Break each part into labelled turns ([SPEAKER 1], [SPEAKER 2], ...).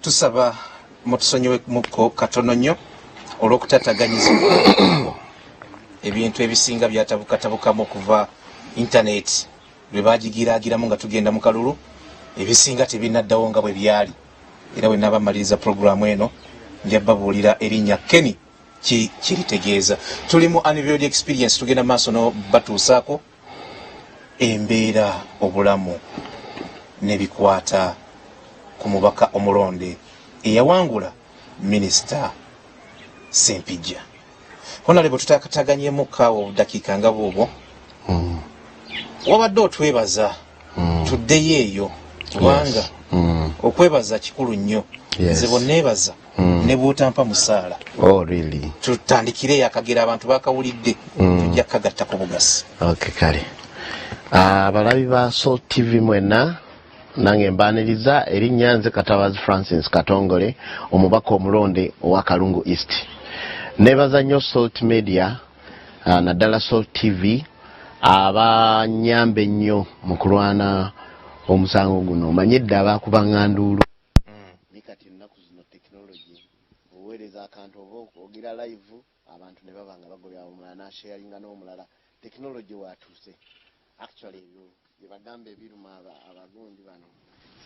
[SPEAKER 1] Tusaba mutusonyiwe mukko katono nnyo olw'okutataganyizibwa. Ebintu ebisinga byatabukatabukamu okuva intaneti lwe bagigiraagiramu nga tugenda mu kalulu. Ebisinga tebinaddawo nga bwe byali, era bwe naaba mmaliriza pulogulaamu eno nja babuulira erinnya Kenny ki kiritegeeza. Tuli mu Unveiled Experience, tugenda maaso no batuusaako embeera, obulamu n'ebikwata ku mubaka omulonde eyawangula, Minisita Sempijja. Honorable, tutakataganyemu kaawo obudakiika nga bwobwo. Wabadde otwebaza, tuddeyo eyo kubanga okwebaza kikulu nnyo. Nze bonneebaza ne bw'otampa musaala.
[SPEAKER 2] Oh, really?
[SPEAKER 1] Tutandikire akagera, abantu bakawulidde, tujja kukagattako bugasi.
[SPEAKER 2] Okay, kale. Abalabi ba Salt TV mwenna, nange mbaaniriza. Erinnya nze Katabazi Francis Katongole, omubaka omulonde owa Kalungu East. Neebaza nnyo Salt Media, naddala Salt TV, abanyamba ennyo mu kulwana omusango guno. Omanye edda abakubanga nduulu, naye kati ennaku zino tekinologi oweereza akantu oba ogira live, abantu ne baba nga bagobya omulala n'asharinga n'omulala. Tekinologi watuuse. Actually, ebyo byebagamba ebiruma abagundi bano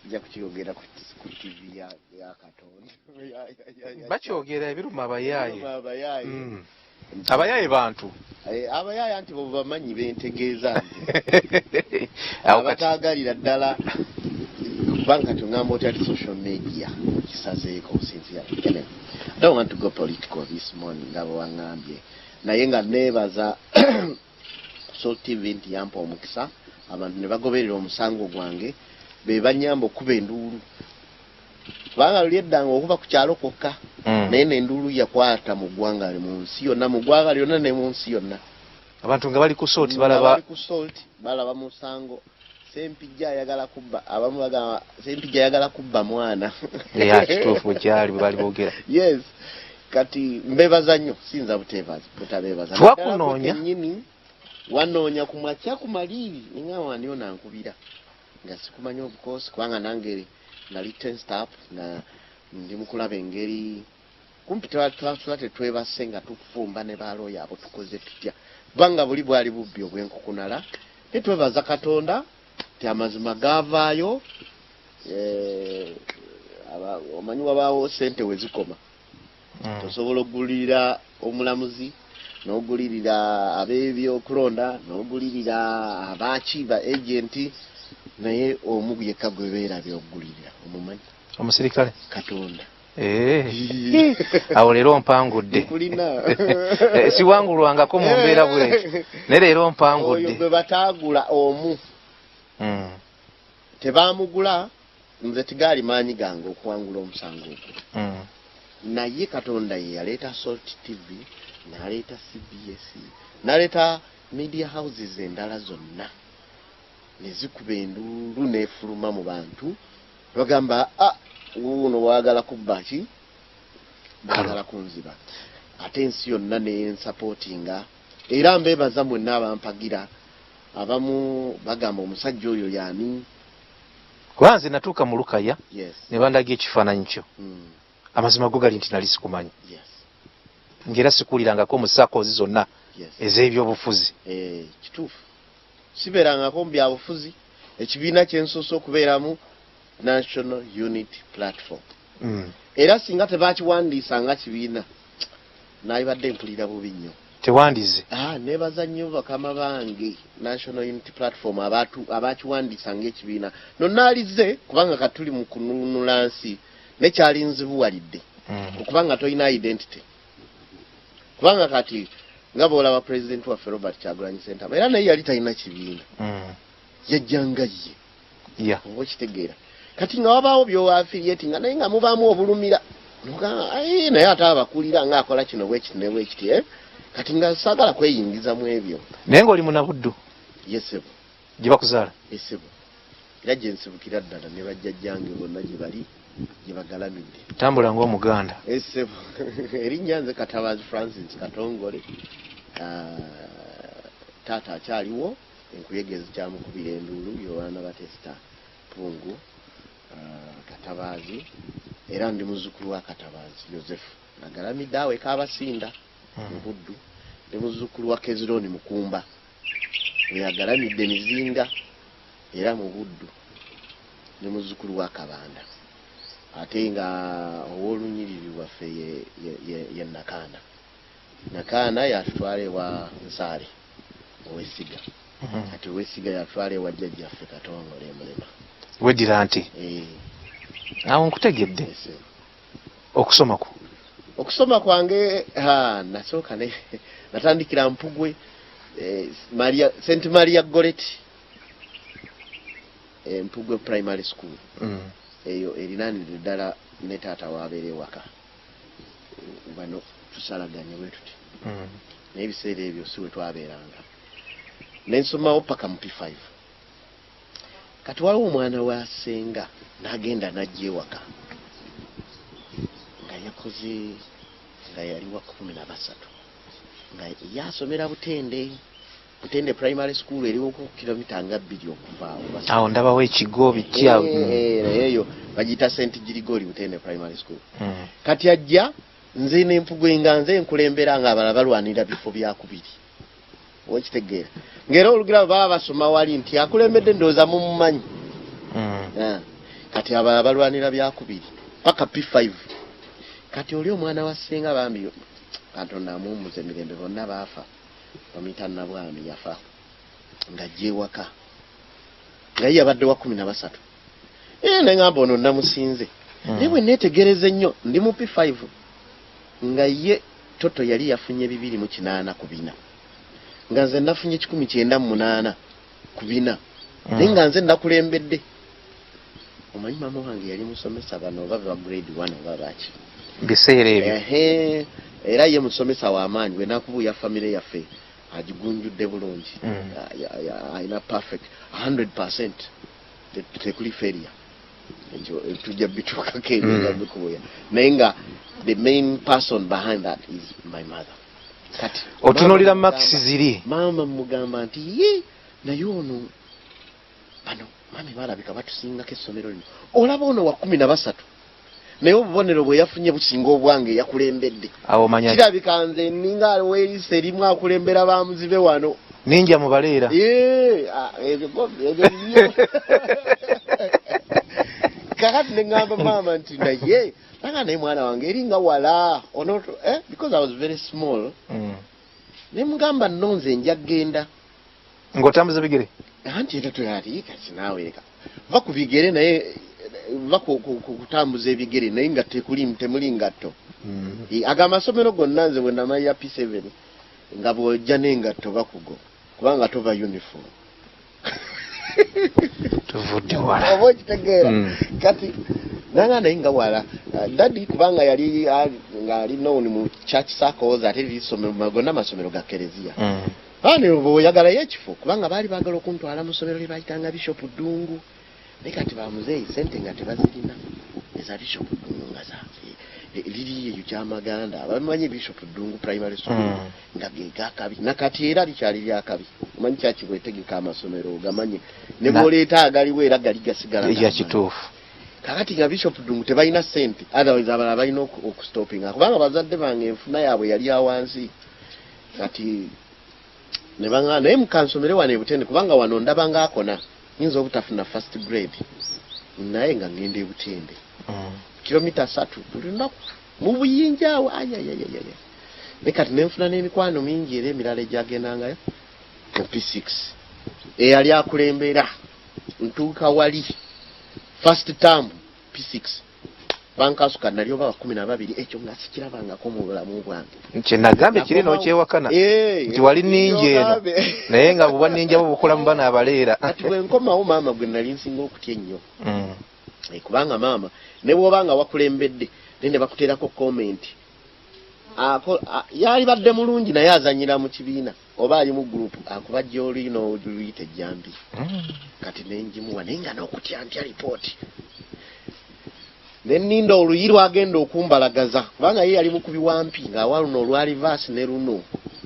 [SPEAKER 2] sijja kukiyogera ku TV ya Katonda.
[SPEAKER 1] Bakyogera, ebiruma abayaaye.
[SPEAKER 2] Ebiruma abayaaye.
[SPEAKER 1] Abayaaye bantu.
[SPEAKER 2] Abayaaye anti bo bamanyi bentegeeza nze.
[SPEAKER 1] Awo kati
[SPEAKER 2] abataagalira ddala, kubanga kati ongamba otya ati social media kisazeeko since. Anyway, I don't want to go political this morning nga bwe waŋŋambye, naye nga neebaza Salt TV nti yampa omukisa abantu ne bagoberera omusango gwange, be banyamba okuba enduulu, kubanga luli eddanga okuba ku kyalo kwokka, naye nenduulu yakwata mu ggwanga, mu nsi yonna, mu ggwanga lyonna ne mu nsi yonna.
[SPEAKER 1] Abantu nga bali ku Salt
[SPEAKER 2] nga
[SPEAKER 1] balaba
[SPEAKER 2] bali ku Salt balaba musango Sempijja ayagala kubba. Abamu bagamba Sempijja ayagala kubba mwana.
[SPEAKER 1] Ya, kituufu, bwe kyali, bwe bali boogera.
[SPEAKER 2] Yes, kati mbebaza nnyo, siyinza buteebaza butabeebaza.
[SPEAKER 1] Twakunoonya.
[SPEAKER 2] Kennyini wanoonya ku makya ku maliiri, ningamba waniyo nankubira nga sikumanya, of course, kubanga nange nali tensed up nga ndi mu kulaba engeri kumpi twasula tetwebase nga tufumba ne balooya abo tukoze tutya, kubanga buli bwali bubbi obwenkukunala. Naye twebaza Katonda nti amazima gaavaayo. Omanyi wabaawo sente we zikoma. Osobola okugulirira omulamuzi, n'ogulirira ab'ebyokulonda, n'ogulirira abaki ba agent, naye omu yekka gwe beerabira okugulirira, omumanyi?
[SPEAKER 1] Omusirikale.
[SPEAKER 2] Katonda.
[SPEAKER 1] Awo leero ompangudde.
[SPEAKER 2] Nkulina.
[SPEAKER 1] Siwangulwangako mu mbeera bwetyo, naye leero
[SPEAKER 2] oyo
[SPEAKER 1] ompangudde.
[SPEAKER 2] Gwe bataagula omu, tebamugula. Nze tigaali maanyi gange okuwangula omusango ogwo, naye Katonda ye yaleeta Salt TV, n'aleeta CBS, n'aleeta media houses endala zonna ne zikuba enduulu n'efuluma mu bantu. Bagamba, "Ah, wuuno waagala kubba ki, baagala kunziba." Ate ensi yonna nensapootinga, era mbeebaza mwenna abampagira. Abamu bagamba, "Omusajja oyo yaani?"
[SPEAKER 1] Kuba nze natuuka mu Lukaya ne bandaga ekifaananyi kyo. Amazima go gali nti nali sikumanyi, ng'era sikuwulirangako mu circles zonna ez'ebyobufuzi.
[SPEAKER 2] Kituufu, sibeerangako mu byabufuzi. Ekibiina kyensoose okubeeramu, National Unity Platform, era singa tebakiwandiisa nga kibiina, nalibadde mpulira bubi nnyo.
[SPEAKER 1] Tewandize.
[SPEAKER 2] Ah, nebaza nnyo bakama bange National Unity Platform abakiwandiisa ng'ekibiina. No naalize, kubanga katuli mu kununula nsi, nekyali nzibuwalidde okubanga tolina identity, kubanga kati nga bwolaba president waffe Robert Kyagulanyi Sentamu, era naye yali talina kibiina, yajjanga ye. Oba okitegeera, kati nga wabaawo byoaffiliate nga naye nga mubaamu obulumira. Nogamba, "Ai, naye ate abakulira ngaakola kino bwekiti ne bwekiti, eh?" Kati nga saagala kweyingiza mu ebyo.
[SPEAKER 1] Naye ng'oli munabuddu?
[SPEAKER 2] Yesebo.
[SPEAKER 1] Gye bakuzaala?
[SPEAKER 2] Esebo, era gye nsibukira ddala, ne bajjajjange bonna gye bali, gye bagalamidde.
[SPEAKER 1] Tambula ng'Omuganda.
[SPEAKER 2] Esebo, erinnya nze Katabazi Francis Katongole. Taata akyaliwo, enkuyege ezikyamukubira enduulu, Yowaana Batesta Pungu Katabaazi. Era ndi muzzukulu wa Katabaazi Yozefu agalamidde awo e Kabasinda mu Buddu. Ndi muzzukulu wa Kezironi Mukumba oyo agalamidde Mizinga era mu Buddu. Ndi muzzukulu wa Kabanda ate nga ow'olunyiriri lwaffe ye Nakaana. Nakaana yatutwala ewa Nsaale ow'essiga. Kati ow'essiga yatutwala ewa jjajjaffe Katongole Mulema.
[SPEAKER 1] Weddira nti? Awo nkutegedde. Okusoma kwo?
[SPEAKER 2] Okusoma kwange nasooka natandikira Mpugwe, Maria, St Maria Goretti, Mpugwe Primary School. Eyo erinaanidde ddala ne taata w'abeera ewaka. Bano tusalaganye bwe tuti. Naye ebiseera ebyo si we twabeeranga. Ne nsomawo paka mu P5. Kati waliwo omwana wa ssenga n'agenda n'ajja ewaka nga yakoze nga yali wa 13 nga ye asomera Butende, Butende Primary School eriwo ku kilomita nga 2 okuva awo.
[SPEAKER 1] Awo ndabawo ekigo biki awo.
[SPEAKER 2] Naye eyo bagiyita St Girigori Butende Primary School. Kati ajja nze n'Empugwe nga nze nkulembera nga abalala balwanira bifo byakubiri. Okitegeera ng'era olugira baba basoma wali nti akulembedde ndowooza mumumanyi. Kati abalala balwanira byakubiri paka P5. Kati oli omwana wa ssenga bambi Katonda amuwummuze emirembe bonna baafa, bamuyita Nabwami yafa ng'ajja ewaka nga ye yabadde wa 13. Ne ŋŋamba ono namusinze. Naye bwe neetegereza ennyo ndi mu P5 nga ye toto yali yafunye 280 ku 4 nga nze nafunye 198 ku 4 naye nga nze nakulembedde. Omanyi maama wange yali musomesa bano oba ba grade 1 oba baki
[SPEAKER 1] biseera ebyo.
[SPEAKER 2] Era ye musomesa w'amaanyi bwe nakubuuya famire yaffe agigunjudde bulungi. Alina perfect 100% tekuli failure. Ekyo tujja bituukako ebyo bikubuuya, naye nga the main person behind that is my mother. Kati
[SPEAKER 1] otunuulira marks ziri.
[SPEAKER 2] Maama mugamba nti ye naye ono bano mami balabika batusingako essomero lino, olaba ono wa 13 naye obubonero bwe yafunye businga obwange yakulembedde.
[SPEAKER 1] Awo manya
[SPEAKER 2] kirabika nze ninga weerisa erimu akulembera bamuzibe wano
[SPEAKER 1] ninja mubaleera.
[SPEAKER 2] Ebyo ebyo kakati ne ŋŋamba maama nti naye anga naye mwana wange eri nga wala ono because I was very small. Ne mugamba nno nze nja kgenda
[SPEAKER 1] ng'otambuza bigere.
[SPEAKER 2] Anti era toyali kati naawe leka va ku bigere naye va kutambuza ebigere naye nga tekuli temuli ngatto. Aga amasomero gonna nze bwe namalira P7 nga bw'ojja n'engatto bakugo kubanga tova uniform.
[SPEAKER 1] Tuvudde wala.
[SPEAKER 2] Oba okitegeera. Kati nanga naye nga wala daddy kubanga yali ng'ali known mu church circles ate liri ssomero gonna amasomero ga kereziya. Baani bw'oyagalayo ekifo kubanga baali baagala okuntwala mu ssomero lye bayitanga Bishop Ddungu naye kati bamuzeeyi sente nga tebazirina eza Bishop Ddungu nga za liri eyo Kyamaganda abamanyi Bishop Ddungu Primary School nga ge gakabi nakati era likyali lyakabi. Omanyi kyaki bwetegeka amasomero ogamanye ne bw'oleeta agaliwo era gali gasigala
[SPEAKER 1] ya kituufu.
[SPEAKER 2] Kakati nga Bishop Ddungu tebalina sente, otherwise abalala balina okustopinga kubanga bazadde bange enfuna yaabwe yali awansi. Kati ne baŋŋamba naye mukansomere wano e Butende kubanga wano ndaba ng'akona nyinza obutafuna first grade naye nga ŋŋenda e Butende kilomita 3 buli lunaku mu buyinja awo ayayayaya. Naye kati nenfuna n'emikwano mingi era emirala egyagendangayo mu P6 eyali akulembera ntuuka wali first term P6 bankasuka nali oba wa 12 ekyo nga sikirabangako mu bulamu bwange.
[SPEAKER 1] Kyenagambye kiri n'okyewakana nti wali nningi eno naye nga bubwa nninja bwo bukola mu bano abaleera.
[SPEAKER 2] Kati bwe nkomawo maama gwe nali nsinga okutya ennyo. Kubanga maama ne bw'oba nga wakulembedde naye ne bakuteerako comment yali badde mulungi naye azanyira mu kibiina oba ali mu group akuba gy'oli n'oluyita ejjambi. Kati ne ngimuwa naye nga n'okutya ntya lipooti ne nninda oluyi lwagenda okumbalagaza kubanga ye yali mukubi wa mpi ng'awa luno olwa reverse ne luno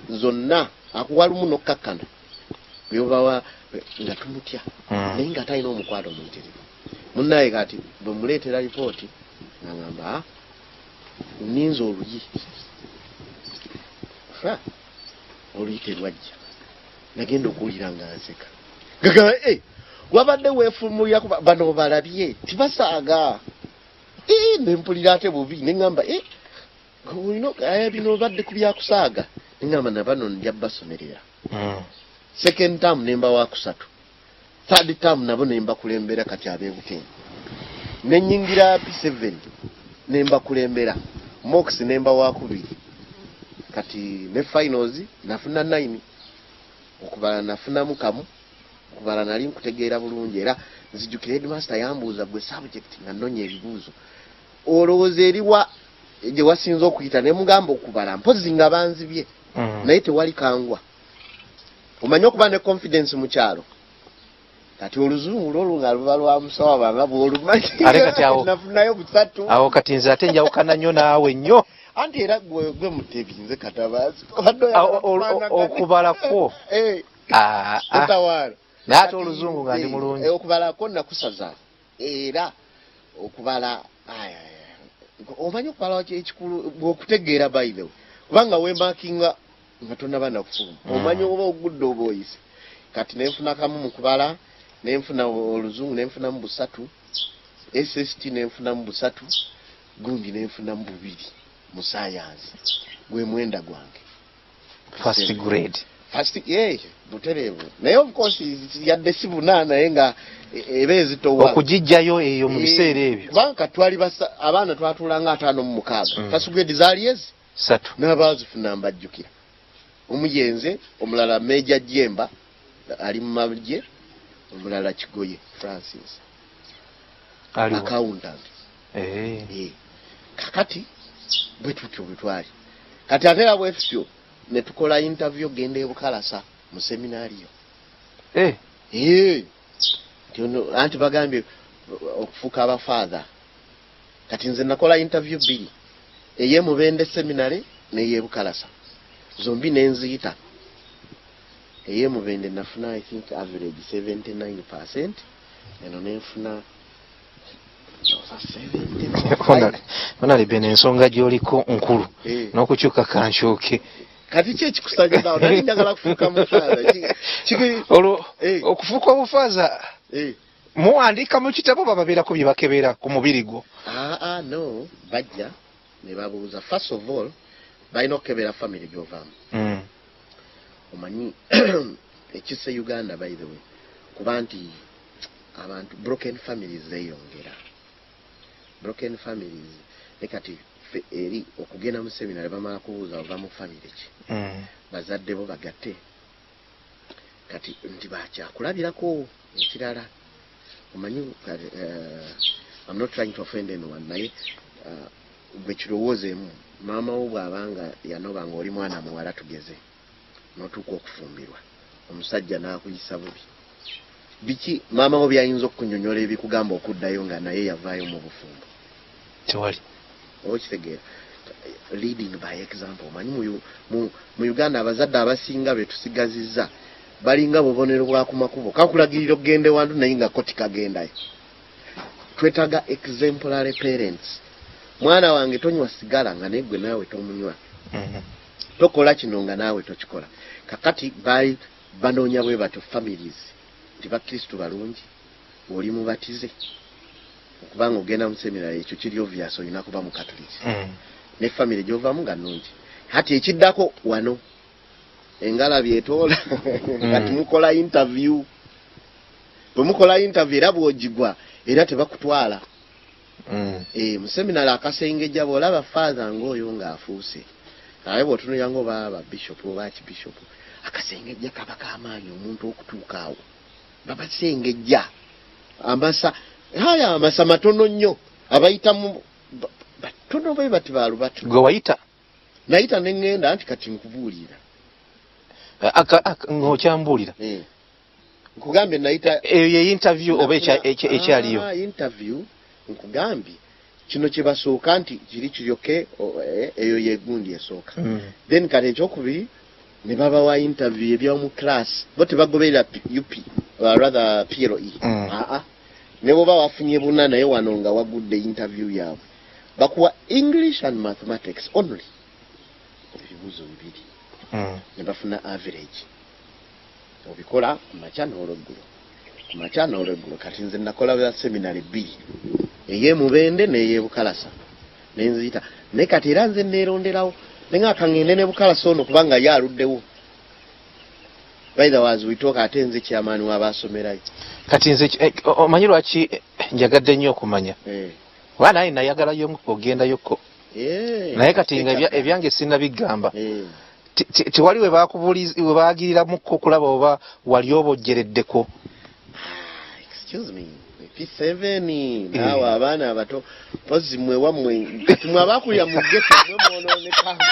[SPEAKER 2] zonna akuwa lumu n'okkakkana byobawa nga tumutya naye nga talina omukwano muyitirivu munnaye. Kati bwe muleetera lipooti Nagamba, "Ah, ninze oluyi." Ha, oluyi terwajja. Nagenda okuwulira nga nseka. Gagamba, "Eh, wabadde weefumulira kuba bano balabye tibasaaga." Eh, nempulira ate bubi, neŋŋamba, "Eh, olina bino obadde ku byakusaaga." Neŋŋamba, "Na bano nja basomerera." Second term nemba wakusatu, third term nabo nembakulembera. Kati ab'ebukeni nenyingira P7, nembakulembera mocks, nemba wakubiri. Kati ne finals nafuna 9. Okubala nafunamu kamu. Okubala nali nkutegeera bulungi, era nzijukira headmaster yambuuza, "Gwe subject nga nnonya ebibuuzo, olowooza eriwa gye wasinza okuyita?" Ne mugamba, "Okubala, mpozi nga banzibye." Naye tewali kangwa, omanyi okuba ne confidence mu kyalo. Kati oluzungu lwolwo nga luba lwa musawa banga bwolumanyi.
[SPEAKER 1] Ate kati awo-
[SPEAKER 2] Nafunayo 3.
[SPEAKER 1] Awo kati nze ate njawukana nnyo naawe nnyo.
[SPEAKER 2] Anti era gwe Mutebi, nze Katabaazi. Obadde oyagala kufaanagana.
[SPEAKER 1] Okubala kwo.
[SPEAKER 2] Eh,
[SPEAKER 1] Ah, ah.
[SPEAKER 2] totawaana.
[SPEAKER 1] Naye ate
[SPEAKER 2] Kati
[SPEAKER 1] oluzungu nga ndi mulungi.
[SPEAKER 2] Okubalako nakusaza, era okubala, ay, ay, ay. Omanyi okubala ekikulu bw'okutegeera, by the way, kubanga wemarkinga nga tonaba nakufuluma. Omanyi oba ogudde oba oyise. Kati nenfuna kamu mu kubala, nenfuna oluzungu nenfunamu 3, SST nenfunamu 3, gundi nenfunamu 2 mu sayansi, gwe mwenda gwange.
[SPEAKER 1] First grade?
[SPEAKER 2] First, yeah, butereevu. Naye of course yadde si buna, naye nga eba ezitowa.
[SPEAKER 1] Okugijjayo eyo mu biseera ebyo.
[SPEAKER 2] Kubanga twali abaana twatuulanga 56. First grade zaali ezi
[SPEAKER 1] 3.
[SPEAKER 2] N'abaazifuna mbajjukira, omuyenze omulala Meja Jemba ali mu magye, omulala Kigoye Francis.
[SPEAKER 1] Aliwo?
[SPEAKER 2] Accountant.
[SPEAKER 1] Eh.
[SPEAKER 2] Eh. Kakati bwe tutyo bwe twali. Kati ate era bwe tutyo ne tukola interview genda e Bukalasa mu seminario.
[SPEAKER 1] Eh.
[SPEAKER 2] Eh. Nti ono anti bagambye okufuuka abafaatha. Kati nze nakola interview bbiri, ey'e Mubende Seminary n'ey'e Bukalasa, zombi nenziyita. Ey'e Mubende nafuna, I think, average 79, eno nenfuna ndowooza 75.
[SPEAKER 1] Honorable, ensonga gy'oliko nkulu.
[SPEAKER 2] Eh.
[SPEAKER 1] N'okukyuka kankyuke.
[SPEAKER 2] Kati ki ekikusanyusa? Nali njagala kufuuka mufaatha.
[SPEAKER 1] Olwo
[SPEAKER 2] Eh.
[SPEAKER 1] okufuuka obufaaza,
[SPEAKER 2] Eh.
[SPEAKER 1] muwandiika mu kitabo, bababeerako bye bakebera ku mubiri gwo?
[SPEAKER 2] Ah, ah, no, bajja ne babuuza. First of all balina okukebera family gy'ovaamu. Omanyi ekisse Uganda, by the way, kuba nti abantu broken families zeeyongera, broken families. Ne kati ffe eri okugenda mu seminary bamala kubuuza ova mu family ki, bazadde bo bagatte, kati nti bakyakulabirako. Ekirala omanyi, I'm not trying to offend anyone, naye gwe kirowoozeemu, maama wo bw'abanga yanoba nga oli mwana muwala, tugeze n'otuuka okufumbirwa omusajja n'akuyisa bubi, biki maama wo byayinza okukunyonyola ebikugamba okuddayo nga naye yavaayo mu bufumbo?
[SPEAKER 1] Tewali.
[SPEAKER 2] Oba okitegeera, leading by example. Omanyi mu Uganda abazadde abasinga betusigazizza balinga bubonero bwa ku makubo, kakulagirira okugenda ewantu naye nga ko tikagendayo. Twetaaga exemplary parents. Mwana wange tonywa sigala nga naye gwe naawe tomunywa. Tokola kino nga naawe tokikola. Kakati baali banoonya bwe batyo families nti bakristu balungi, oli mubatize, okubanga ogenda mu seminary ekyo kiri obvious, olina kuba mu Katoliki. Ne family gyovamu nga nnungi. Kati ekiddako wano engalabi etoola. Kati mukola interview. Bwe mukola interview era bw'ogigwa era tebakutwala. Eh, mu seminary akasengejja bw'olaba father ng'oyo ng'afuuse, naye bw'otunulira ng'oba ba bishop oba archbishop, akasengejja kaba k'amaanyi. Omuntu okutuuka awo babasengejja amasa haya, amasa matono nnyo, abayitamu batono bwe bati balubatu.
[SPEAKER 1] Gwe wayita?
[SPEAKER 2] Nayita ne ŋŋenda nti kati nkubuulira.
[SPEAKER 1] Ng'okyambuulira.
[SPEAKER 2] Eh. Nkugambye nayita.
[SPEAKER 1] Eyo ye interview oba ekyaliyo?
[SPEAKER 2] Ah, interview nkugambye kino kye basooka nti kiri kiryoke eyo yegundi esooka. Then kati ekyokubiri ne babawa interview ebyomu class. Bo tebagoberera UP, rather PLE. Aa, ne bwoba wafunye buna naye wano nga wagudde interview yaabwe. Bakuwa English and mathematics only, ebibuuzo 2, ne bafuna average. Obikola kumakya n'olweggulo, kumakya n'olweggulo. Kati nze nakola bya seminary 2, ey'emubende n'ey'ebukalasa, nenziyita. Naye kati era nze neeronderawo, nenga kaŋŋende ne Bukalasa ono, kubanga ye aluddewo. By the way, as we talk, ate nze chairman w'abasomerayo.
[SPEAKER 1] Kati nze omanyi lwaki njagadde nnyo okumanya? Kuba naye nayagalayo ogendayoko, naye kati nga ebyange sinnabigamba. Tewali we bagiriramuko okulaba oba wali obojjereddeko?
[SPEAKER 2] Ah, excuse me, P7 naawe, abaana abato pozi mwe wammwe. Kati mwe abakulira mu ghetto, mwe mwonooneka mwe.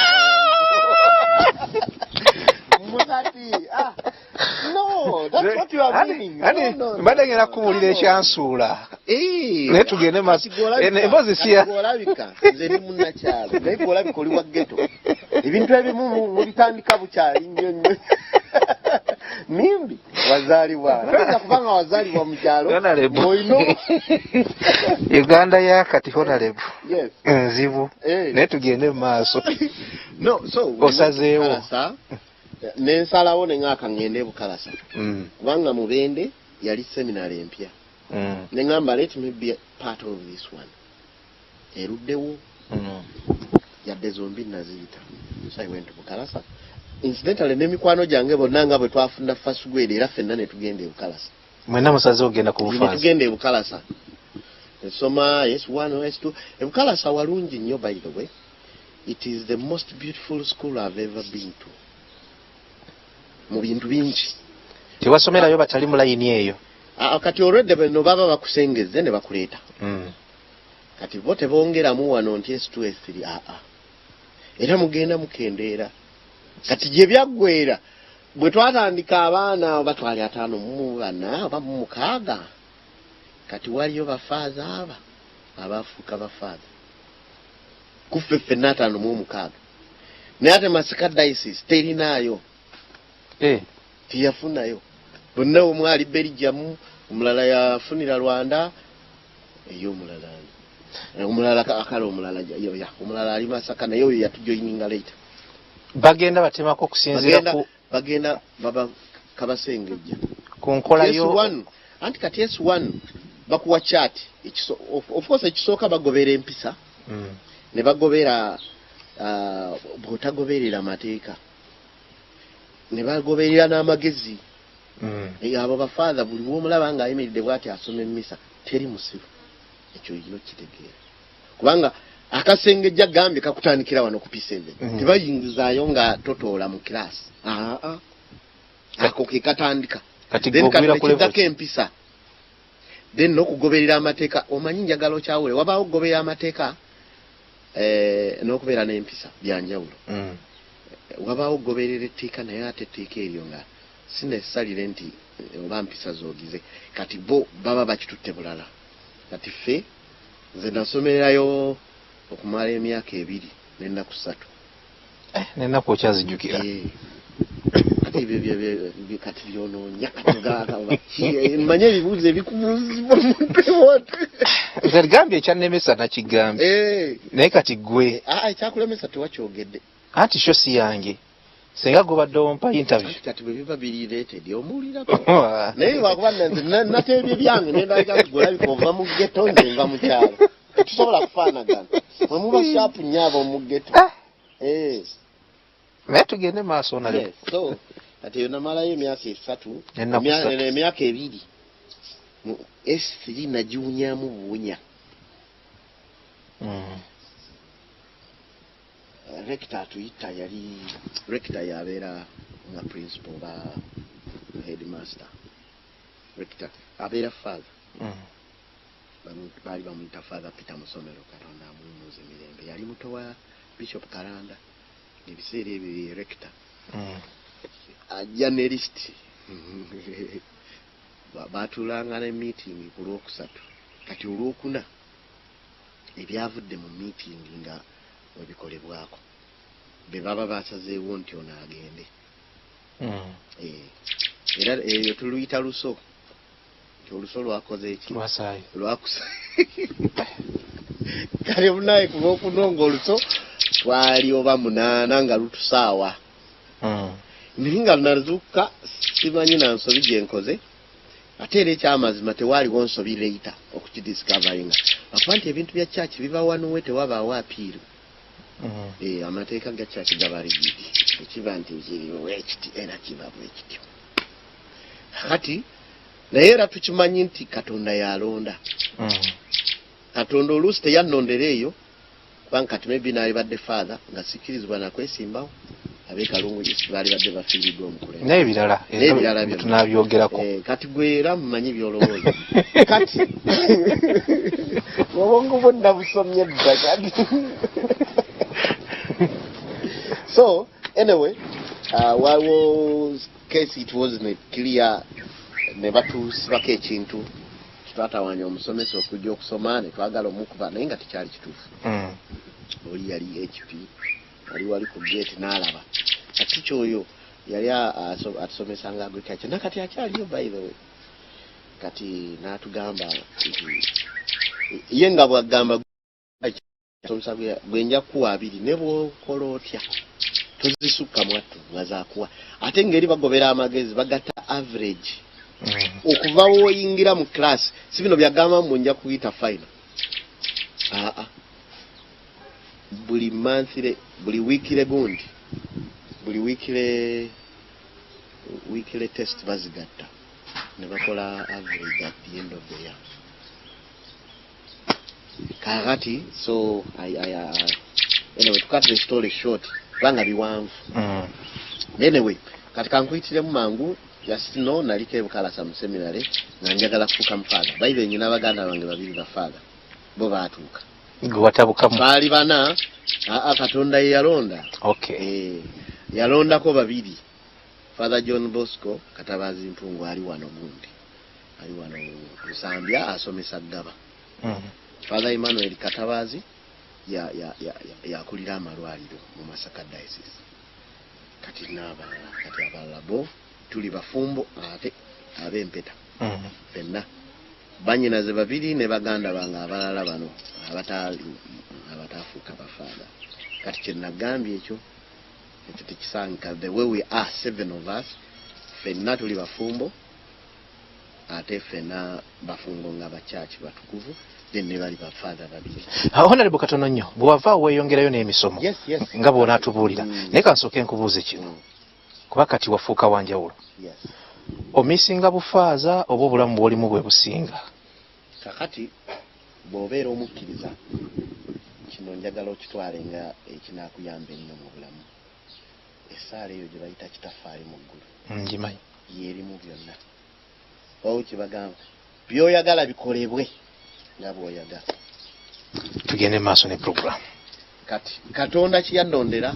[SPEAKER 2] Kati ah, no, that's what you are meaning. No, no, no.
[SPEAKER 1] Mbadde ngenda kukubuulira ekyansuula, naye tugende maaso. Emboozi si ya
[SPEAKER 2] Olabika nze ndi munnakyalo, naye gwe olabika oli wa ghetto. Ebintu ebimu mubitandika bukyali nnyo nnyo. Nimbi wazaalibwa, toyinza kubanga wazaalibwa mu kyalo
[SPEAKER 1] Honorable.
[SPEAKER 2] ng'olina
[SPEAKER 1] Uganda ya kati, honorable,
[SPEAKER 2] Yes.
[SPEAKER 1] nzibu. Naye tugende mu maaso.
[SPEAKER 2] No, so
[SPEAKER 1] Osazeewo.
[SPEAKER 2] Bukalasa, nensalawo neŋŋaaka ŋŋende e Bukalasa, kubanga Mubende yali seminary empya. Neŋŋamba, let me be part of this one eruddewo. Yadde zombi naziyita. So I went to Bukalasa. Incidentally, n'emikwano gyange bonna nga bwe twafuna first grade, era ffenna ne tugenda e Bukalasa.
[SPEAKER 1] Mwenna musaze ogenda ku
[SPEAKER 2] Ne
[SPEAKER 1] bufansi?
[SPEAKER 2] tugenda e Bukalasa, nsoma S1, S2. E Bukalasa walungi nnyo. By the way, it is the most beautiful school I've ever been to mu bintu bingi.
[SPEAKER 1] Tewasomerayo batali mu layini eyo?
[SPEAKER 2] Ah, kati olwedde bano baba bakusengezze ne bakuleeta. Kati bo tebongeramu wano nti S2, S3, aa, era mugenda mukendeera. Kati gye byaggwera, bwe twatandika abaana oba twali 54 oba mu 6. Kati waliyo bafaaza aba abafuuka bafaaza kuffe ffenna 56, naye ate Masaka Diocese terinaayo. Teyafunayo. Bonna omu ali Belgium, omulala yafunira Rwanda eyo, omulala omulala kale omulala ya, omulala ali Masaka, naye oyo yatujoininga later.
[SPEAKER 1] Bagenda batemako okusinziira
[SPEAKER 2] Bagenda
[SPEAKER 1] ku
[SPEAKER 2] bagenda baba kabasengejja
[SPEAKER 1] ku nkola yo.
[SPEAKER 2] S1, anti kati S1 bakuwa chart. Of course ekisooka bagobera empisa, ne bagobera bw'otagoberera mateeka, ne bagoberera n'amagezi. Abo bafaatha buli bwomulaba ng'ayimiridde bw'ati asoma emmisa, teri musiru. Ekyo olina okukitegeera, kubanga akasengejja gambye kakutandikira wano ku P7. Tebayingizaayo nga totoola mu class. Aa, ako ke katandika.
[SPEAKER 1] Kati
[SPEAKER 2] Then kati
[SPEAKER 1] gwe ogwira ku level
[SPEAKER 2] nekiddako empisa, then n'okugoberera amateeka. Omanyi njagala okyawule, wabaawo okugoberera amateeka n'okubeera n'empisa, byanjawulo. Wabaawo okugoberera etteeka, naye ate etteeka eryo nga si necessarily nti oba mpisa zoogize. Kati bo baba bakitutte bulala. Kati ffe, nze nasomererayo okumala emyaka 2 n'ennaku 3.
[SPEAKER 1] N'ennaku okyazijjukira?
[SPEAKER 2] Eh. Kati ebyo kati byonoonya. Kati oba ki, manye ebibuuzo ebikubuuzibwa omuntu wati.
[SPEAKER 1] Nze gambye ekyannemesa nakigambye. Naye kati gwe
[SPEAKER 2] Ah, ekyakulemesa tewakyogedde.
[SPEAKER 1] Anti sho si yange, singa gobadde ompa interview.
[SPEAKER 2] Anti kati bwe biba biri related omuwulirako, naye lwakuba nze nateebye byange nendabika nti gwolabika ova mu ghetto, nze nva mu kyalo, tetusobola kufaanagana. Mwe muba sharp nnyo ab'omu ghetto. Eh.
[SPEAKER 1] Naye tugende maaso nalyo.
[SPEAKER 2] Yes, so kati eyo namalayo emyaka 3.
[SPEAKER 1] Ennaku 3.
[SPEAKER 2] Emyaka 2 mu S3 nagiwunyamu buwunya. Rector atuyita, yali rector yabeera nga principal oba headmaster. Rector abeera father. Baali bamuyita Father Peter Musomero, Katonda amuwummuze mirembe. Yali muto wa Bishop Kalanda ebiseera ebyo, ye rector. Ajja ne list. Batuulanga ne meeting ku Lwokusatu. Kati Olwokuna ebyavudde mu meeting nga webikolebwako, be baba basazeewo nti ono agende. Era eyo tuluyita luso, nti oluso lwakoze eki?
[SPEAKER 1] Lwasaayo.
[SPEAKER 2] Lwakusa. Kale munaye ku lwokunonga oluso twali oba 8 nga lutusaawa. Naye nga nazuukuka simanyi na nsobi gye nkoze, ate era ekyamazima tewaaliwo nsobi later okukidiscoveringa, lwakuba nti ebintu bya church biba one way, tewabaawo appeal. Amateeka ga church gaba rigid, ekiba nti kiri bwekiti era kiba bwekityo. Kati naye era tukimanyi nti Katonda yalonda. Katonda oluusi teyannondera eyo, kubanga kati maybe naalibadde father nga sikkirizibwa nakwesimbawo, ab'e Kalungu East baali badde bafiiriddwa omukulembeze.
[SPEAKER 1] N'ebirala.
[SPEAKER 2] N'ebirala byonna.
[SPEAKER 1] Tunabyogerako.
[SPEAKER 2] Kati gwe era mumanyi by'olowooza. Kati obwongo bwo nabusomye dda kati. So anyway, waliwo case, it wasn't clear, ne batusibako ekintu twatawanya omusomesa okujja okusoma ne twagala omukuba, naye nga tekyali kituufu. Oli yali HP, ali wali ku gate n'alaba kati kyoyo yali atusomesanga agriculture, nakati akyaliyo by the way. Kati n'atugamba nti ye nga bwagamba somesa gwe nja kukuwa 20, ne bw'okola otya tozisukka mwattu nga zakuwa. Ate ngeri bagobera amagezi, bagatta average okuva w'oyingira mu class. Si bino byagamba mbu nja kuyita final, aa, buli monthly, buli weekly gundi, buli weekly test bazigatta ne bakola average at the end of the year. Kakati so anyway, to cut the story short, kubanga biwanvu. Anyway, kati kankuyitiremu mangu. Just no naliko ebukalasa mu seminary nga njagala kufuuka mufaather. By the nyina baganda bange babiri bafaather, bo baatuuka.
[SPEAKER 1] Gwe watabukamu.
[SPEAKER 2] Baali bana. Aa, Katonda ye yalonda. Eh, yalondako babiri, Father John Bosco Katabazi Mpungu ali wano gundi, ali wano Nsambya asomesa Ggaba. Father Emmanuel Katabazi yakulira amalwaliro mu Masaka Diocese. Kati n'abalala, kati abalala bo tuli bafumbo ate ab'empeta. Ffenna banyinaze babiri ne baganda bange abalala bano abataafuuka bafaather. Kati kyenagambye ekyo tekisangika. The way we are seven of us, ffenna tuli bafumbo, ate ffenna bafumbo nga bakyaki batukuvu, then ne bali bafaather babiri.
[SPEAKER 1] Honorable, katono nnyo, bwe wava weeyongerayo n'emisomo
[SPEAKER 2] Yes.
[SPEAKER 1] nga bw'onaatubuulira, naye kansooke nkubuuze kino, kuba kati wafuuka wanjawulo.
[SPEAKER 2] Yes.
[SPEAKER 1] Omisinga bufaaza oba obulamu bw'olimu bwe businga?
[SPEAKER 2] Kakati bw'obeera omukkiriza, kino njagala okitwale nga ekinaakuyamba ennyo mu bulamu. Essaala eyo gye bayita Kitaffe ali mu ggulu,
[SPEAKER 1] Ngimanyi.
[SPEAKER 2] Yeerimu byonna. Oba kyebagamba, by'oyagala bikolebwe nga bw'oyagala.
[SPEAKER 1] Tugende mu maaso ne program.
[SPEAKER 2] Kati Katonda kyeyannondera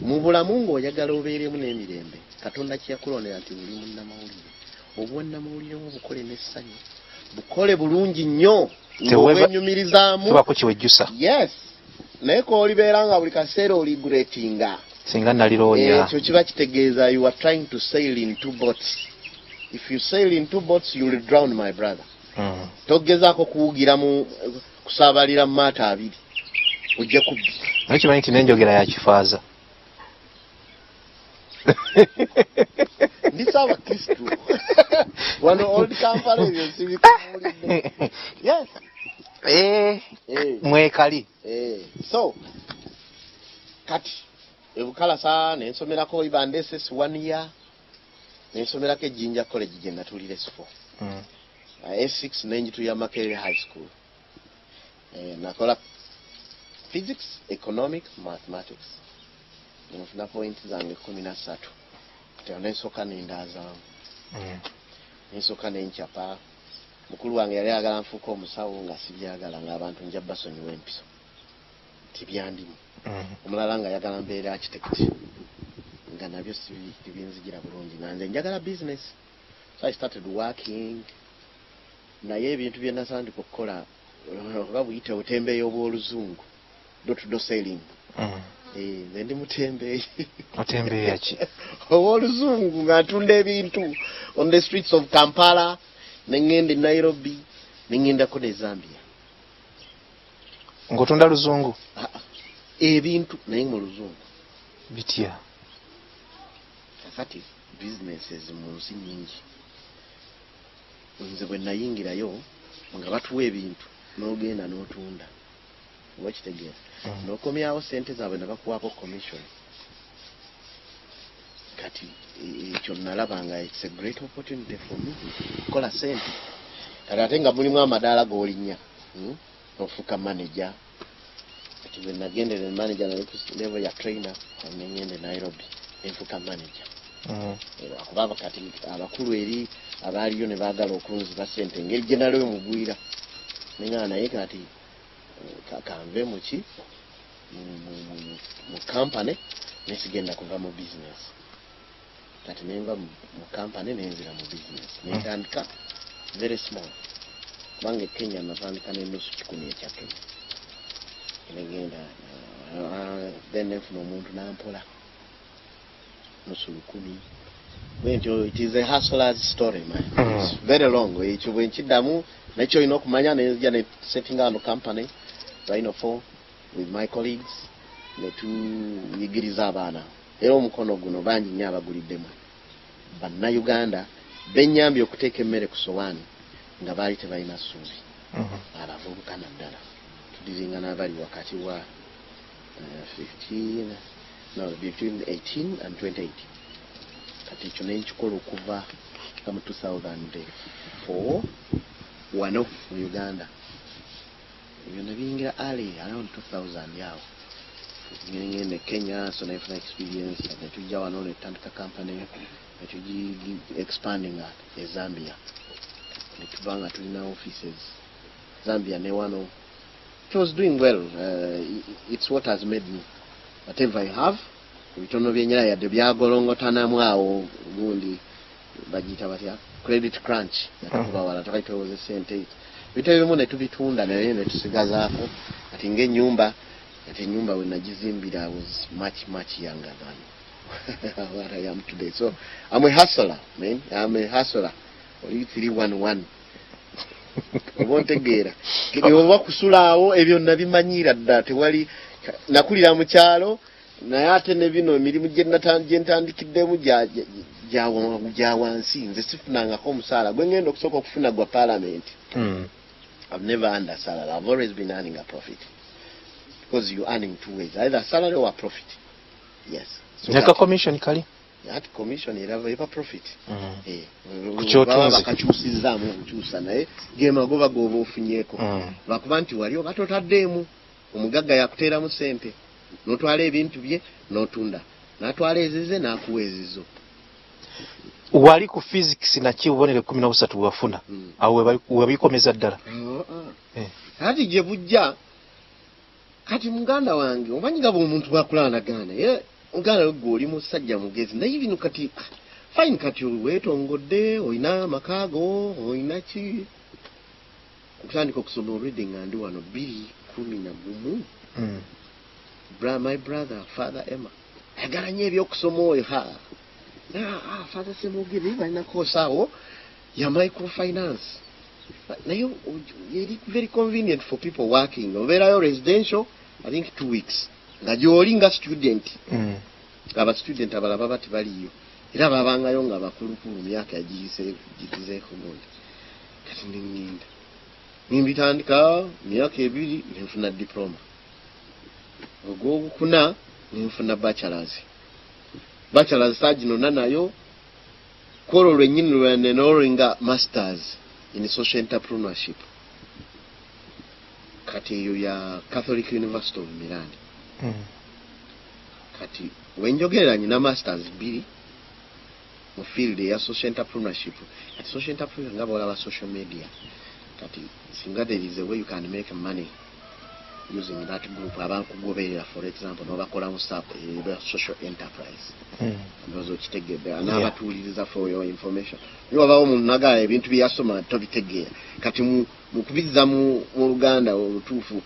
[SPEAKER 2] mu bulamu, ng'oyagala obeeremu n'emirembe, Katonda kyeyakulondera nti oli munnamawulire, obwannamawulire bwo bukole n'essanyu, bukole bulungi nnyo ng'obwenyumirizaamu.
[SPEAKER 1] Tubako kiwejjusa.
[SPEAKER 2] Yes, naye koolibeera nga buli kaseera oregretinga,
[SPEAKER 1] Singa nalirooya.
[SPEAKER 2] Ekyo kiba kitegeeza you are trying to sail in two boats. If you sail in two boats, you will drown, my brother. Togezaako kuwugira mu kusaabalira mu maato abiri, ojja kubbi.
[SPEAKER 1] Naye kimanyi nti n'enjogera ya kifaaza.
[SPEAKER 2] Ndi saabakristu wano Old Kampala, ebyo sibikubuulidde. Yes. Eh.
[SPEAKER 1] Mwekali.
[SPEAKER 2] So kati ebukalasa nensomerako Ibanda SS one year, nensomerako ejjinja College gye natuulira S4. S6 nenjitulira Makerere High School. Nakola physics, economics, mathematics, nenfuna point zange 13. Kati awo nensooka nendaazaamu, nensooka nenkyapa. Mukulu wange yali ayagala nfuuka omusawo, nga sibyagala, ng'abantu nja basonyiwa empiso, tibyandimu. Omulala nga ayagala mbeera architect, nga nabyo tebinzigira bulungi, nga nze njagala business. So I started working, naye ebintu bye natandika okukola oba buyite obutembeeyi obw'oluzungu, door to door selling. Eh, nze ndi mutembeeyi.
[SPEAKER 1] Otembeeya ki?
[SPEAKER 2] Ow'oluzungu, nga ntunda ebintu on the streets of Kampala, neŋŋenda e Nairobi, neŋŋendako ne Zambia.
[SPEAKER 1] Ng'otunda luzungu?
[SPEAKER 2] Ah, ah. Ebintu naye mu luzungu.
[SPEAKER 1] Bitya?
[SPEAKER 2] Kakati businesses mu nsi nyingi. Nze bwe nayingirayo nga batuwa ebintu, n'ogenda n'otunda, oba kitegeera, n'okomyawo sente zaabwe ne bakuwaako commission. Kati ekyo nalaba nga it's a great opportunity for me kukola sente. Kati ate nga mulimu amadaala g'olinnya, Ofuuka manager. Kati bwe nagendera manager, nali ku level ya trainer, nengenda e Nairobi nenfuuka manager. Lwakuba kati abakulu eri abaaliyo ne baagala okunziba sente engeri gye nali omugwira, nengamba naye kati kanve muki mu company, nesigenda kuva mu business. Kati nenva mu company nenzira mu business, nentandika very small, kubanga e Kenya natandika n'enusu 100 ekya Kenya, negenda then nenfuna omuntu nampola nusu 1000 bwentyo. It is a hustler's story, man. It's very long. Ekyo bwe nkiddamu nakyo olina okumanya. Nenzija ne setting up company Rhino 4 with my colleagues, netuyigiriza abaana, era omukono guno bangi nnyo abaguliddemu Bannayuganda benyambye okuteeka emmere ku sowaani nga baali tebalina ssuubi. Abavubuka naddala tudiringa n'abali wakati wa 15, no, between 18 and 28. Kati ekyo nenkikola okuva nga mu 2004 wano mu Uganda. Ebyo nebiyingira early around 2000 awo, ngenda e Kenya, so nenfuna experience, netujja wano netutandika company, netugi expanding e Zambia, netuba nga tulina offices Zambia ne wano. It was doing well. It's what has made me whatever I have. Ebitono byenyera yadde byagolongotanamu awo, gundi bagiyita batya, credit crunch yatukuba wala, twali twewoze sente, ebintu ebimu netubitunda naye netusigazaako. Kati ngaenyumba, kati enyumba we nagizimbira I was much much younger than what I am today. So I'm a hustler, man. I'm a hustler. Oli 311, oba ontegeera, oba kusulaawo ebyo nabimanyiira ddala. Tewali nakulira mu kyalo, naye ate ne bino emirimu gye ntandikiddemu gya wansi. Nze sifunangako omusaala gwe ngenda okusooka okufuna gwa parliament. I've never earned a salary. I've always been earning a profit, because you're earning two ways, either salary or a profit. Yes. So
[SPEAKER 1] neka commission kali?
[SPEAKER 2] Ati commission era eba profit. Eh,
[SPEAKER 1] Ku ky'otunze.
[SPEAKER 2] Baba bakakyusizaamu obukyusa, naye ge magoba g'oba ofunyeeko. Lwakuba nti wali oba totaddeemu, omugagga yakuteeramu sente, n'otwala ebintu bye n'otunda, n'atwala ezize n'akuwa ezizo.
[SPEAKER 1] Wali ku physics naki, obubonero 13 bwe wafuna, awo webikomeza ddala? Eh.
[SPEAKER 2] Kati gye bujja kati, muganda wange, omanyi nga bweomuntu bwakulanagana, ye muganda we, gwe oli musajja mugezi, naye bino kati fine, kati weetongodde, olina amaka go, olina ki. Okutandika okusoma already nga ndi wano 2011. My brother Father Emma ayagala nnyo ebyokusoma oyo. Ha, ah, Father Semugire balina course awo ya microfinance, naye eri very convenient for people working. Obeerayo residential, I think 2 weeks, nga gy'oli nga student. Aba student abalala baba tebaliyo, era babangayo nga bakulukulu, myaka giyise gigizeeko gundi. Kati neŋŋenda nimbitandika, myaka 2 nenfuna diploma, ogwokuna nenfuna bachelors. Bachelors saginona nayo kwolwo lwennyini lwenenrolinga masters in social entrepreneurship. Kati eyo ya Catholic University of Milan. Kati wenjogerera nyina masters bbiri mu field eya social entrepreneurship. Kati social entrepreneurship nga bwolaba social media, kati singa there is a way you can make money using that group abakugoberera, for example, nobakolamu social enterprise. Ndowooza okitegedde. N'abatuuliriza, for your information, niye wabawo omuntu nagala ebintu byeyasoma tobitegeera. Kati mu kubizza mu Luganda olutuufu,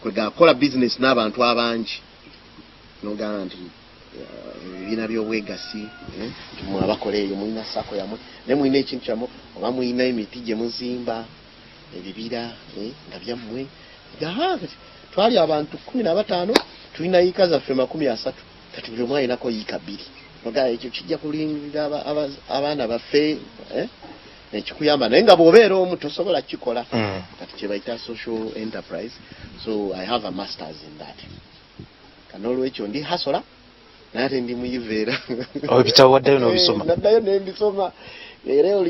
[SPEAKER 2] kwegakola business n'abantu abangi, nogamba nti ebibiina by'obwegasi, nti mwe abakola eyo mulina SACCO yamwe, naye mulina ekintu kyammwe, oba mulina emiti gye muzimba, ebibira, nga byammwe. Kati Twali abantu 15, tulina yiika zaffe 30. Kati buli omu alinako yiika 2. Oga ekyo kijja kulindira abaana baffe, eh? Ekikuyamba, naye nga bw'obeera omu tosobola kukikola. Kati kye bayita social enterprise. So I have a masters in that. Kanolwekyo ndi hustler, naye ate ndi muyivu era.
[SPEAKER 1] Ebitabo waddayo n'obisoma?
[SPEAKER 2] Eh, naddayo nembisoma era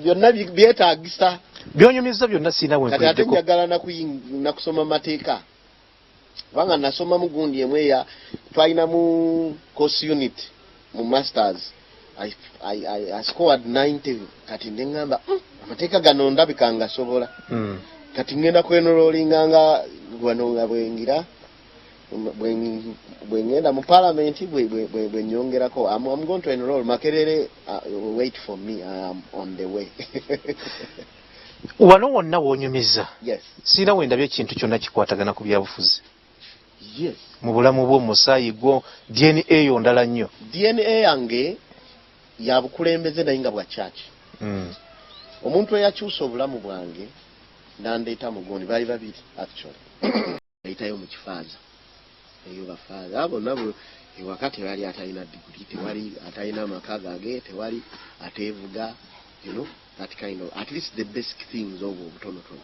[SPEAKER 2] byonna byetaagisa.
[SPEAKER 1] Byonyumizza byonna siina
[SPEAKER 2] Kati ate
[SPEAKER 1] wempuliddeko.
[SPEAKER 2] Njagala nakusoma mateeka, kubanga nasomamu gundi emu eya twalinamu course unit mu masters. I scored 90. Kati neŋŋamba, amateeka gano ndabika ngasobola." Kati ngenda kwenrollinga nga wano nga bwengira bwe ngenda mu parliament bwe nyongerako. I'm going to enroll Makerere. Wait for me, I am on the way.
[SPEAKER 1] Wano wonna wonyumiza,
[SPEAKER 2] Yes.
[SPEAKER 1] siina wendabye ekintu kyonna kikwatagana ku byabufuzi mu bulamu bwo, musaayi gwo, DNA yo ndala nnyo.
[SPEAKER 2] DNA yange ya bukulembeze, naye nga bwa church. Omuntu eyakyusa obulamu bwange nandeeta mu gundi baali babiri actually. Ayitayo mu kifaaza eyo, bafaaza bonna ewaka tewali atalina diguri, tewali atalina maka gage, tewali ateevuga, that kind of, at least the basic things, obwo obutonotono.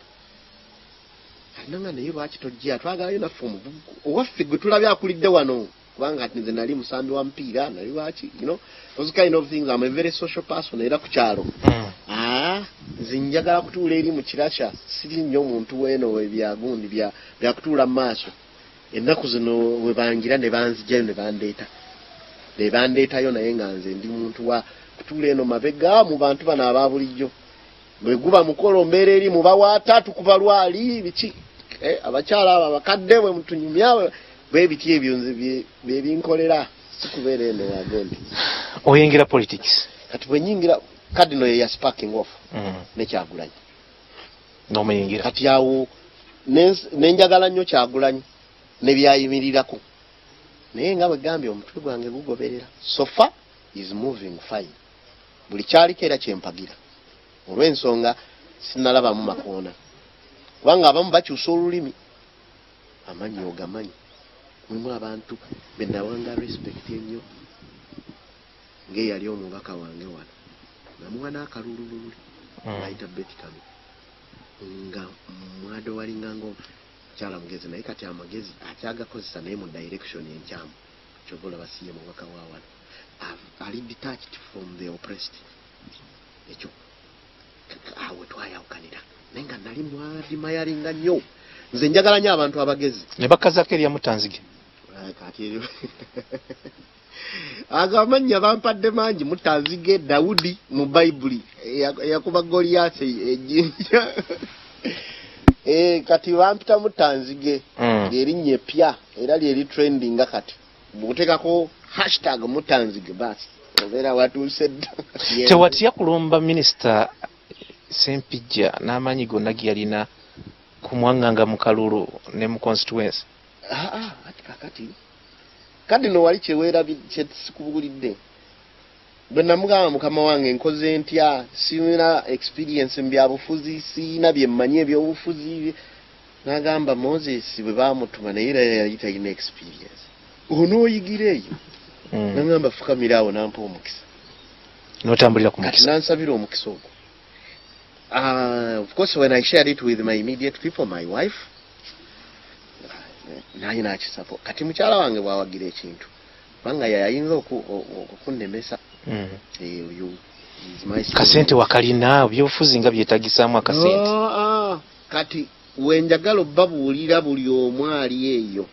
[SPEAKER 2] Kati nanga naye lwaki tojja, twagalayo naffe omuvubuka owaffe gwe tulabye akulidde wano, kubanga kati nze nali musambi wa mupiira, nali lwaki, those kind of things. I'm a very social person era ku kyalo. Ah, nze njagala kutuula eri mu kirasha, siri nnyo omuntu weeno ebyagundi byakutuula mu maaso. Ennaku zino we bangira ne banzijayo ne bandeetayo, naye nga nze ndi muntu wa kutuula eno mabega mu bantu bano aba bulijjo. Bwe guba mukolo mbeera eri mubawaata, tukuba lwali biki, eh, abakyala abo abakadde bwe mutunyumya bwe biti, ebyo nze bye binkolera, sikubeera eno wagondi.
[SPEAKER 1] Oyingira politics?
[SPEAKER 2] Kati bwe nyingira, Cardinal ye ya sparking off ne Kyagulanyi.
[SPEAKER 1] N'omuyingira.
[SPEAKER 2] Kati awo nenjagala nnyo Kyagulanyi ne byayimirirako, naye nga bwe gambye, omutwe gwange gugoberera. So far is moving fine, buli kyaliko era kyempagira, olw'ensonga sinalabamu makoona, kubanga abamu bakyusa olulimi, amanyi ogamanyi. Mulimu abantu benawanga respect ennyo, ng'eyali omubaka wange wano, namuwa n'akalulululi. Bayita Betty Kami, nga mwadowalinga nga omukyala mugezi, naye kati amagezi akyagakozesa naye mu direction enkyamu. Kyova olaba siye mubaka wa wano. Ali detached from the oppressed. Ekyo awo twayawukanira, naye nga nali mwadmiringa nnyo. Nze njagala nnyo abantu abagezi.
[SPEAKER 1] Ne bakazaako erya Mutanzige.
[SPEAKER 2] Ah, kati eryo ago amannya bampadde mangi: Mutanzige, Dawudi mu Bayibuli eyakuba Goliyasi ejjinja. Eh, kati bampita Mutanzige. Lyerinnya epya era lyeri trendinga. Kati bw'oteekako hashtag Mutanzige, basi obeera watuuse dda.
[SPEAKER 1] Tewatya kulumba minisita Sempijja n'amaanyi gonna ge yalina kumwaŋŋanga mu kalulu ne mu constituency?
[SPEAKER 2] Ah, ah, ati kakati kati no wali kyeweerabi kyesikubulidde bwe namugamba, "Mukama wange, nkoze ntya? Sirina experience mu byabufuzi, siina bye mmanyi ebyobufuzi." N'agamba, "Moses bwe baamutuma naye era yali talina experience, onooyigira eyo." Nagamba, "Fukamira awo," nampa omukisa.
[SPEAKER 1] N'otambulira ku
[SPEAKER 2] Kati
[SPEAKER 1] mukisa.
[SPEAKER 2] Nansabira omukisa ogwo. Of course, when I shared it with my immediate people, my wife naye nakisapo. Kati mukyala wange bwawagira ekintu, kubanga yayinza okunnemesa. Eh, oyo is my
[SPEAKER 1] Kasente wakalina? Ebyobufuzi nga byetagisaamu akasente.
[SPEAKER 2] Ah, ah. Kati wenjagala obbabuulira buli omu ali eyo,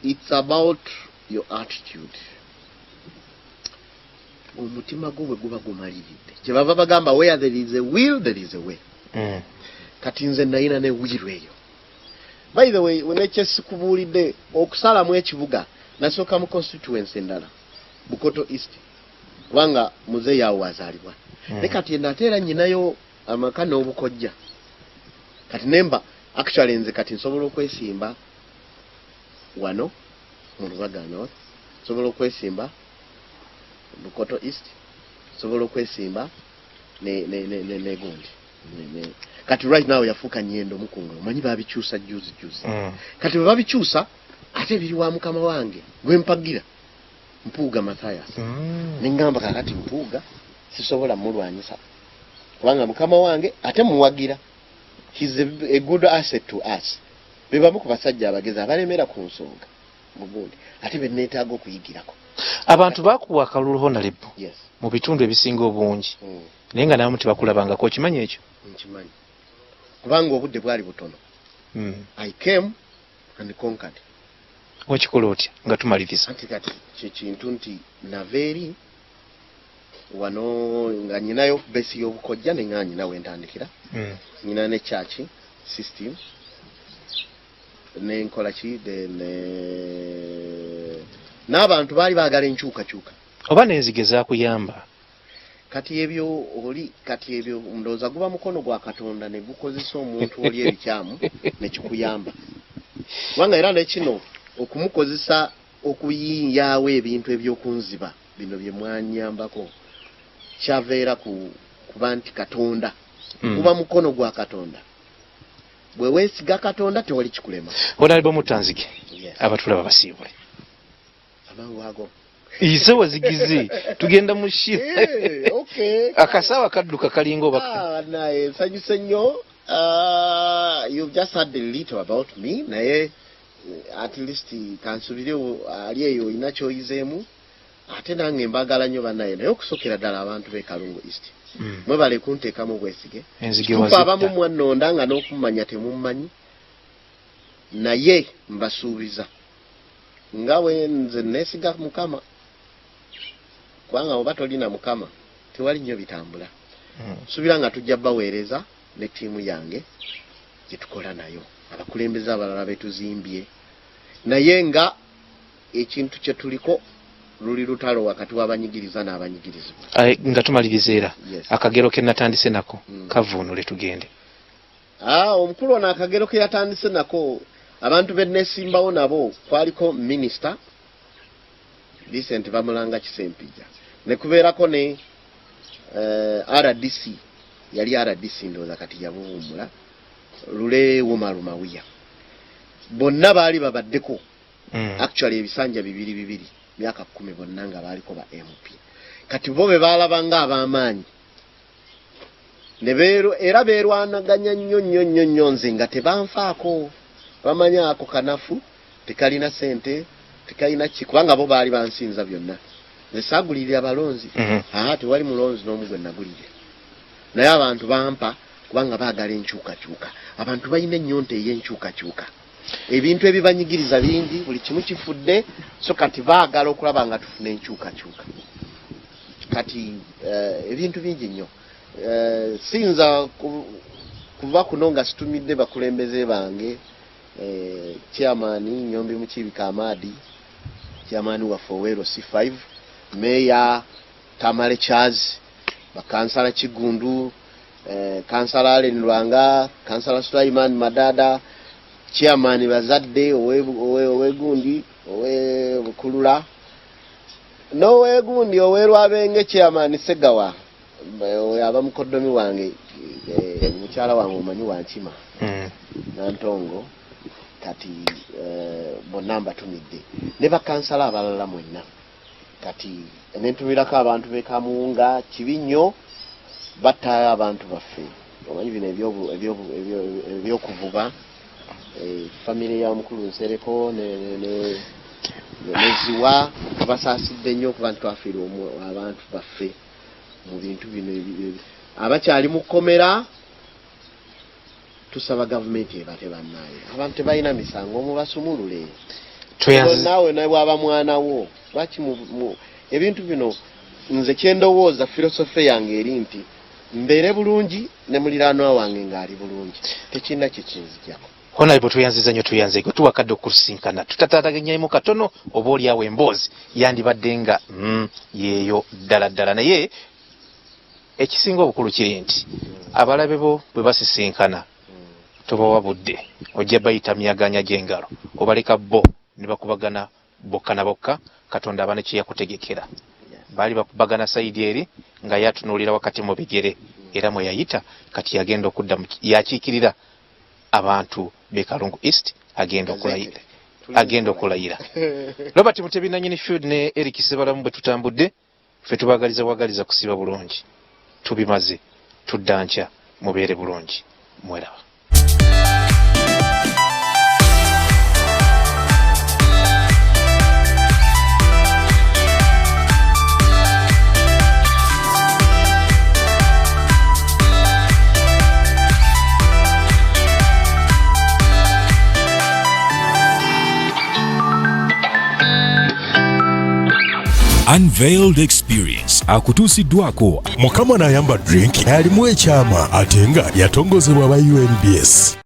[SPEAKER 2] it's about your attitude. Omutima gwo bwe guba gumaliridde, kyebava bagamba, "Where there is a will, there is a way." Kati nze nayina ne will eyo. By the way, nekyesikubuulidde, okusalamu ekibuga nasooka mu constituency endala, Bukoto East, kubanga muzeeyi awo wazaalibwa. Ne kati ate era nyinayo amaka n'obukojja. Kati nemba actually nze kati nsobola okwesimba wano mu Lubaga North, nsobola okwesimba Bukoto East, nsobola okwesimba ne gundi. Kati right now yafuuka Nyendo Mukunga, omanyi babikyusa juzi juzi. Kati bwe babikyusa, ate biri wa mukama wange gwempagira, Mpuuga Mathias. Neŋŋamba kakati Mpuuga sisobola mulwanyisa kubanga mukama wange ate muwagira. He's a good asset to us. Be bamu ku basajja abagezi abalemera ku nsonga mugundi, ate beneetaaga okuyigirako.
[SPEAKER 1] Abantu bakuwa akalulu, honorable,
[SPEAKER 2] Yes.
[SPEAKER 1] mu bitundu ebisinga obungi, naye nga nabamu tebakulabangako. Okimanyi ekyo?
[SPEAKER 2] Nkimanyi, kubanga obudde bwali butono. I came and conquered.
[SPEAKER 1] Wakikola otya nga tumaliriza?
[SPEAKER 2] Anti kati kyekintu nti nava eri wano nga nyinayo base y'obukojja, nenga nyina wentandikira. Nyina ne church system nenkola ki, then n'abantu baali baagala enkyukakyuka.
[SPEAKER 1] Oba n'enzige zakuyamba?
[SPEAKER 2] Kati ebyo oli, kati ebyo ndowooza guba mukono gwa Katonda ne gukozesa omuntu oli ebikyamu ne kikuyamba, kubanga era nekino okumukozesa okuyiyaawo ebintu ebyokunziba bino bye mwanyambako kyaveera ku kuba nti Katonda guba mukono gwa Katonda. Bwe weesiga Katonda, tewali kikulema.
[SPEAKER 1] Honorable Mutanzige,
[SPEAKER 2] Yes.
[SPEAKER 1] abatulaba basiibule.
[SPEAKER 2] Amangu ago?
[SPEAKER 1] Ise wazigize, tugenda mu shi.
[SPEAKER 2] Eh, okay.
[SPEAKER 1] Akasaawa kadduka kalinga oba
[SPEAKER 2] Ah, naye nsanyuse nnyo. Ah, you've just heard a little about me, naye at least kansubire ali eyo olina kyoyizeemu. Ate nange mbagala nnyo bannaye, naye okusookera ddala abantu b'e Kalungu East, mwebale kunteekamu obwesige.
[SPEAKER 1] Enzige
[SPEAKER 2] Kituufu,
[SPEAKER 1] wazidda.
[SPEAKER 2] abamu mwannonda nga n'okumanya temummanyi, naye mbasuubiza nga bwe nze neesiga Mukama, kubanga oba tolina Mukama tewali nnyo bitambula. Suubira nga tujja baweereza ne ttiimu yange gye tukola nayo, abakulembeze abalala betuzimbye, naye nga ekintu kye tuliko luli lutalo wakati w'abanyigiriza n'abanyigirizibwa.
[SPEAKER 1] Aye, nga tumaliriza era,
[SPEAKER 2] Yes.
[SPEAKER 1] akagero ke natandise nako, kavuunule tugende.
[SPEAKER 2] Ah, omukulu ono akagero ke yatandise nako, abantu be nesimbawo nabo kwaliko Minisita Vincent Bamulanga Kisempija, ne kubeerako ne RDC, yali RDC ndowooza kati yabuwummula, Lule Wumalumawiya. Bonna baali babaddeko actually ebisanja bibiri bibiri, myaka 10, bonna nga baaliko ba MP. Kati bo be baalaba nga ab'amaanyi ne era beerwanaganya nnyo nnyo nnyo nnyo, nze nga tebanfaako. Bamanyi ako kanafu, tekalina sente, tekalina ki, kubanga bo baali bansinza byonna. Nze saagulirira balonzi. Aa, tewali mulonzi n'omu gwe nagulirira, naye abantu bampa kubanga baagala enkyukakyuka. Abantu balina ennyonta ey'enkyukakyuka. Ebintu ebibanyigiriza bingi, buli kimu kifudde, so kati baagala okulaba nga tufuna enkyukakyuka. Kati ebintu bingi nnyo. Siyinza kuva kuno nga situmidde bakulembeze bange, chairman Nyombi Mukiibi Kamaadi, chairman waffe ow'e LC5, Meya Tamale Charles, bakansala Kigundu, kansala Allen Lwanga, kansala Sulaiman Madada, chairman Bazadde owegundi owe Bukulula n'owegundi owerwabenge, chairman Segawa, oyo aba mukoddomi wange, mukyala wange omanyi wankima Nantongo. Kati bonna mbatumidde ne bakansala abalala mwenna. Kati nentumirako abantu b'e Kamuwunga. Kibi nnyo, battayo abantu baffe. Omanyi bino ebyokuvuba, famire ya mukulu Nsereko neziwa, tubasaasidde nnyo okuba nti twafiirwa abantu baffe mu bintu bino abakyali mu kkomera. Tusaba gavumenti ebate bannaaye, abantu tebalina misango, mubasumulule. Naawe naye bwaba mwana wo, lwaki ebintu bino? Nze kyendowooza, philosophy yange eri nti mbeere bulungi ne muliraanwa wange ng'ali bulungi, tekirina kyekinzijako.
[SPEAKER 1] Honorable, tweyanziza nnyo, tweyanze gwe tuwakadde okusinkana. Tutatataganyamu katono, oba oliawo emboozi yandibadde nga yeeyo ddala ddala, naye ekisinga obukulu kiri nti abalabe bo bwe basisinkana, tobawa budde, ojja bayita myaganya gy'engalo, obaleka bo ne bakubagana bokka na bokka. Katonda aba ne kye yakutegekera. Baali bakubagana side eri nga yatunuulira wakati mu bigere. Era mwe yayita kati yagenda okudda yakiikirira abantu b'e Kalungu East agenda okulayira agenda okulayira. Robert Mutebi nanyini field ne Eric Sebalamu bwe tutambudde ffe tubagaliza bwagaliza kusiba bulungi tubimaze tudda nkya mubeere bulungi mweraba.
[SPEAKER 3] Unveiled Experience akutuusiddwako
[SPEAKER 4] Mukama n'ayamba drink alimu ekyama ate nga yatongozebwa aba UNBS.